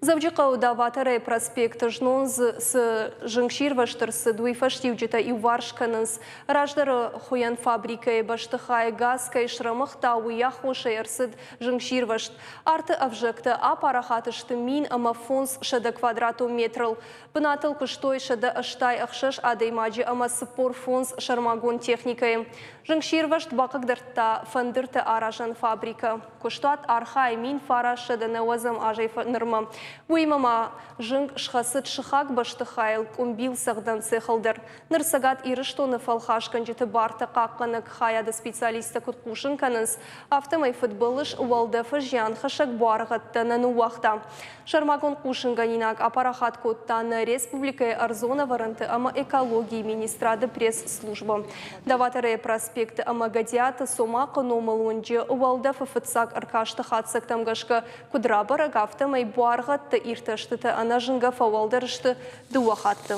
Дзӕуджыхъӕуы Даваторӕйы проспекты знон дзы цы зынгсирвӕзт ӕрцыд, уый фӕстиуджытӕ иуварс кӕнынц. Раздӕры хуыйӕн фабрикӕйы бӕстыхайы газ кӕй срӕмыгъта, уый аххосӕй ӕрцыд зынгсирвӕзт. Арты ӕвзӕгтӕ апарахат сты 1500 квадратон метрыл. Бынатыл куыстой 186 адӕймаджы ӕмӕ 45 сӕрмагонд техникӕйы. Зынгсирвӕзт бахъыгдардта фӕндырты аразӕн фабрикӕ. Куыстуат архайы 1990 азӕй нырмӕ. Уыимӕ ма зынг схӕцыд сыхаг бӕстыхайыл къуымбил цӕгъдӕн цехыл дӕр. Ныр Цӕгат Ирыстоны фӕлхасгӕнджыты бартӕ хъахъхъӕнӕг хайады специалисттӕ куыд хъусын кӕнынц, афтӕмӕй фыдбылыз уӕлдӕфы зианхӕссӕг буаргъӕдтӕ нӕ ныууагъта. Сӕрмагонд хъусынгӕнинаг апарахат кодта нӕ республикӕйы ӕрдзон ӕвӕрӕнты ӕмӕ экологийы министрады пресс-службӕ. Даваторӕйы проспекты ӕмӕ Гӕдиаты Цомахъы номыл уынджы уӕлдӕфы фыццаг ӕркасты хатдзӕгтӕм гӕсгӕ куыд рабӕрӕг, афтӕмӕй буаргъӕдты иртӕстытӕ ӕнӕзынгӕ фӕуӕлдӕр сты дыууӕ хатты.